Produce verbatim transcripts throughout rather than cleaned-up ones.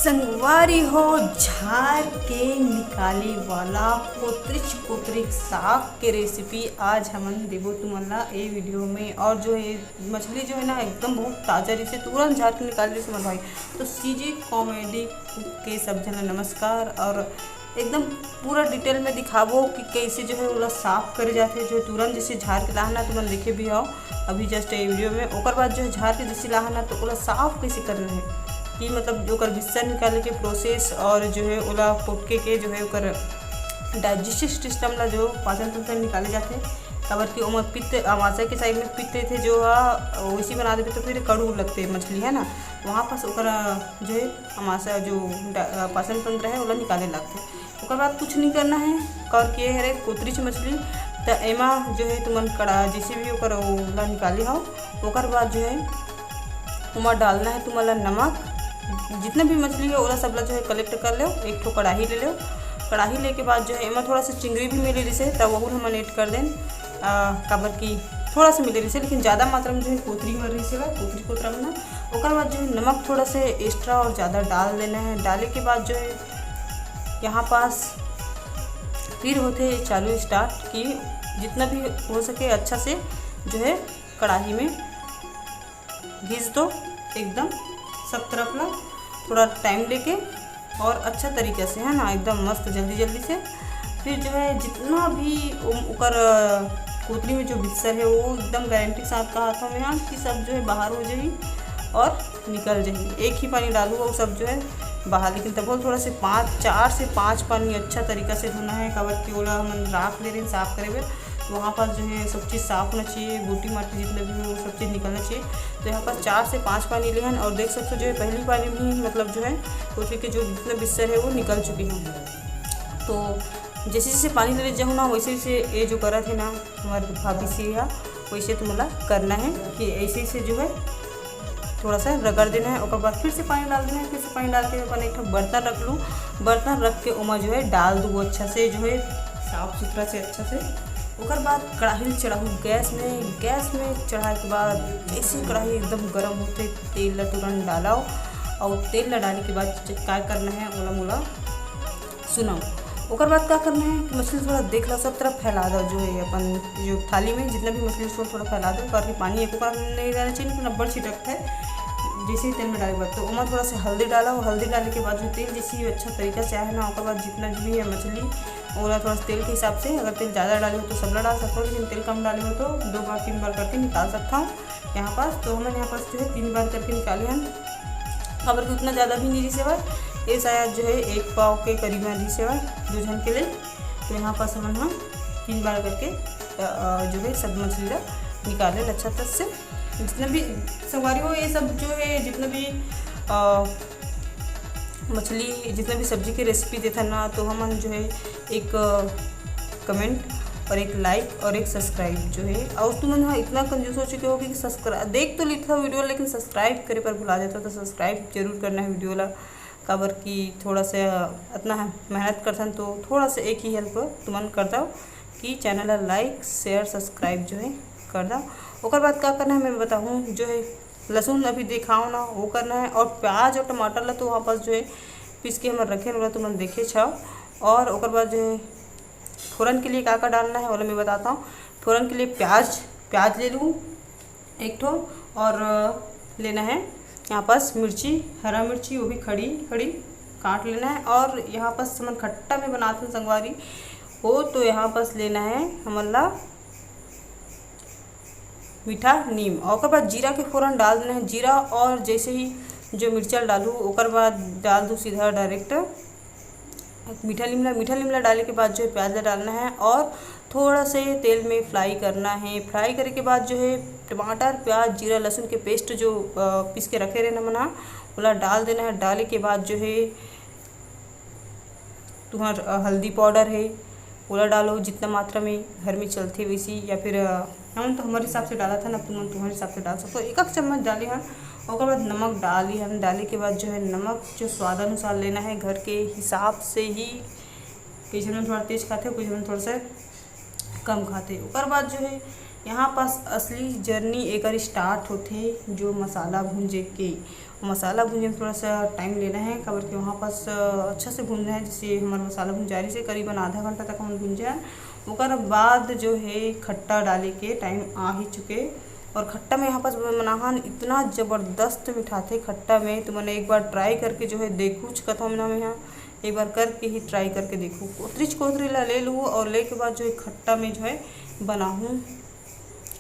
संगवारी हो, झार के निकाले वाला कोतरिच कोतरिच साग के रेसिपी आज हमन देबो तुमन ला ए वीडियो में। और जो है मछली जो है ना, एकदम बहुत ताज़ा रहिसे, तुरंत झार के निकाले रहिसे मोर भाई। तो सीजी कॉमेडी कुक के सब झन ला नमस्कार। और एकदम पूरा डिटेल में दिखाबो कि कैसे जो है ओला साफ करे जाथे। जो तुरंत जैसे झार के लाहन ना, तुमन देखे भी हो अभी जस्ट ये वीडियो में। ओकर बाद जो है झार के जैसे लाहन ना, तो ओला साफ कैसे करना है कि मतलब ओकर बिस्सा निकाले के प्रोसेस और जो है ओला पोटके के जो है ओकर डाइजेस्टिव सिस्टम ला जो पाचन तंत्र निकाले जाथे। काबर कि ओमा पित्त, अमाशय के साइड में पित्त रहिथे जो ह वैसी बना देबे तो फिर कड़ू लगथे मछली, है ना। वहाँ पास ओकर जो है अमाशय जो डा-, पाचन तंत्र है ओला निकाले लगथे। ओकर बाद कुछ नहीं करना है। और के हरे कोतरीच मछली, त एमा जो है तुमन कड़ा जैसे भी ओकर ओला निकाले हो, ओकर बाद जो है ओमा डालना है तुमन ला नमक। जितना भी मछली है ओला सबला जो है कलेक्ट कर लो, एक ठो कड़ाही ले लो। कड़ाही लेके बाद जो है एमा थोड़ा सा चिंगरी भी मिले रहिसे, तब वहू हमन ऐड कर देन। आ, काबर कि थोड़ा सा मिले रहिसे, लेकिन ज़्यादा मात्रा में जो है कोतरी हो रहिसे, वह कोतरी कोतरा में ना। ओकर बाद जो है नमक थोड़ा से एक्स्ट्रा और ज़्यादा डाल देना है। डाले के बाद जो है यहाँ पास फिर होथे चालू स्टार्ट कि जितना भी हो सके अच्छा से जो है कड़ाही में घिस दो एकदम सब तरफ ला, थोड़ा टाइम लेके और अच्छा तरीका से, है ना, एकदम मस्त जल्दी जल्दी से। फिर जो है जितना भी उ-, ओकर, अ, कोतरी में जो बिस्सर है वो एकदम गारंटी के साथ कहा था मैं यहाँ कि सब जो है बाहर हो जाही और निकल जाही। एक ही पानी डालू और सब जो है बाहर, लेकिन तब थोड़ा से पाँच, चार से पाँच पानी अच्छा तरीका से धोना है, काबर कि ओला हमन राख ले रहे साफ करे बर। तो वहाँ पास जो है सब चीज़ साफ होना चाहिए, गोटी माटी जितना भी हो सब चीज़ निकलना चाहिए। तो यहाँ पास चार से पाँच पानी लेहन और देख सकते हो जो है पहली पानी में ही मतलब जो है कोतरी के जो जितना बिस्सर है वो निकल चुके हैं। तो जैसे जैसे पानी ले जाऊँ ना वैसे वैसे ये जो करत है ना हमारे भाभी से या वैसे तुमला करना है कि ऐसे ऐसे जो है थोड़ा सा रगड़ देना है। ओकर बाद फिर से पानी डाल देना है। फिर से पानी डाल के अपन एक ठो बर्तन रख लूँ। बर्तन रख के ओमा जो है डाल दूँ अच्छा से जो है साफ सुथरा से अच्छा से। ओकर बाद कढ़ाई ल चढ़ाऊ गैस में। गैस में चढ़ाए के बाद जैसे कढ़ाई एकदम गर्म होते तेल ला तुरंत डालव और तेल ला डाले के बाद च-, का करना है ओला मोला सुनाओ। ओकर बाद का करना है कि मछली थोड़ा देख लो, सब तरफ फैला दो, जो है अपन जो थाली में जितना भी मछली उसको थोड़ा फैला दो, करके पानी एको कण नहीं रहना चाहिए, लेकिन अब्बड़ छिटकता है। जैसे ही तेल में डाले बाद तो ओमा थोड़ा सा हल्दी डाला, और हल्दी डाले के बाद जो तेल जैसे ही अच्छा तरीका से आए ना, ओकर बाद जितना भी है मछली ओला थोड़ा सा तेल के हिसाब से, अगर तेल ज़्यादा डाले हो तो सबला डाल सकते हो, लेकिन तेल कम डाले हो तो दो बार तीन बार करके निकाल सकता हूँ। यहाँ पास तो हमन यहाँ पास जो है तीन बार करके निकाले हन, काबर कि उतना ज़्यादा भी नहीं रिसे हवय, ये शायद जो है एक पाव के करीब में रिसे हवय दो झन के लिए। तो यहाँ पास हमन ह तीन बार करके अ, अ, जो है सब मछली ला निकाले अच्छा तरह से। जितना भी संगवारी हो, ये सब जो है जितना भी अ, मछली जितना भी सब्जी के रेसिपी देथन ना, तो हमन जो है एक कमेंट और एक लाइक और एक सब्सक्राइब जो है। और तुमन ह इतना कंजूस हो चुके हो कि सब्सक्राइब देख तो लेथव वीडियो, लेकिन सब्सक्राइब करे पर भुला जाता, तो सब्सक्राइब जरूर करना है वीडियो ला, काबर कि थोड़ा सा इतना मेहनत करथन तो थोड़ा सा एक ही हेल्प तुमन कर दव कि चैनल ला लाइक शेयर सब्सक्राइब जो है कर दव। ओकर बाद का करना है मैं बताऊँ, जो है लहसुन अभी दिखाओ ना वो करना है, और प्याज और टमाटर ला तो वहाँ पास जो है पीस के हमन रखे, ओला तुमन देखे छव। और ओकर बाद जो है फोरन के लिए का का डालना है ओला मैं बताता हूँ। फोरन के लिए प्याज, प्याज ले लूँ एक ठो, और लेना है यहाँ पास मिर्ची, हरा मिर्ची, वो भी खड़ी खड़ी काट लेना है। और यहाँ पास हमन खट्टा में बनाते हैं संगवारी हो, तो यहाँ पास लेना है हमन ला मीठा नीम, और ओकर बाद जीरा के फोरन डाल देना है। जीरा और जैसे ही जो मिर्चा डालू, ओकर बाद डाल दू सीधा डायरेक्ट मीठा नीम ला। मीठा नीम ला डाले के बाद जो है प्याज ला डालना है और थोड़ा से तेल में फ्राई करना है। फ्राई करे के बाद जो है टमाटर, प्याज, जीरा, लहसुन के पेस्ट जो अ, पीस के रखे रहना मना, ओला डाल देना है। डाले के बाद जो है तुहर अ, हल्दी पाउडर है, ओला डालो जितना मात्रा में घर में चलथे वैसी, या फिर अ, हम तो हमारे हिसाब से डाला था ना, तुमन तुम्हारे हिसाब से डाल सकते हो। एक एक चम्मच डाले हन, ओकर बाद नमक डाली हन। डाले के बाद जो है नमक जो स्वाद अनुसार लेना है, घर के हिसाब से ही। कुछ जन थोड़ा तेज खाते, कुछ जन थोड़ा सा कम खाते। ओकर बाद जो है यहाँ पास असली जर्नी एकर स्टार्ट होथे, जो मसाला भूंजे के। मसाला भूंजे में थोड़ा सा टाइम लेना है, काबर कि वहाँ पास अच्छा से भूनना है। जैसे हमारा मसाला भूंजा रही से करीबन आधा घंटा तक हम भूंजे हैं। ओकर बाद जो है खट्टा डाले के टाइम आ ही चुके। और खट्टा में यहाँ पास बनाहन इतना ज़बरदस्त मिठाथे खट्टा में। तो मैंने एक बार ट्राई करके जो है देखूच कथम ना मैं यहाँ एक बार करके ही ट्राई करके देखूँ। कोतरीच कोतरी ला ले लूँ और लेके बाद जो है खट्टा में जो है बनाहूँ।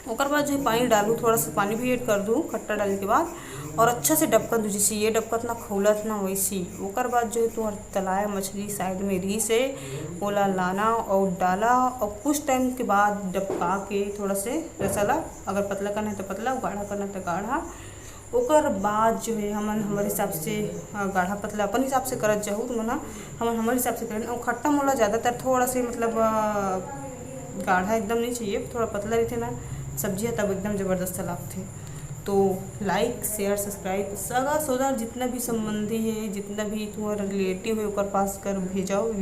ओकर बाद जो है पानी डालूँ, थोड़ा सा पानी भी ऐड कर दूँ खट्टा डाले के बाद। और अच्छा से डबकन दूँ, जैसे ये डबकत ना खौलत ना वैसी। ओकर बाद जो है तुम्हार तलाया मछली साइड में रही से, ओला लाना और डाला और कुछ टाइम के बाद डबका के थोड़ा से रसा ला, अगर पतला करना है तो पतला, गाढ़ा करना है तो गाढ़ा। ओकर बाद जो है हमन हमर हिसाब से, अ, गाढ़ा पतला अपन हिसाब से करत जाहू तुमन ह, हमन हमर हिसाब से करेन। और खट्टा मोला ज़्यादातर थोड़ा से मतलब, अ, गाढ़ा एकदम नहीं चाहिए, थोड़ा पतला रहते ना सब्जी है तब एकदम ज़बरदस्त लगथे। तो लाइक शेयर सब्सक्राइब सगा सोदर जितना भी संबंधी है, जितना भी तुम्हारा रिलेटिव है ओकर पास कर भेजाओ।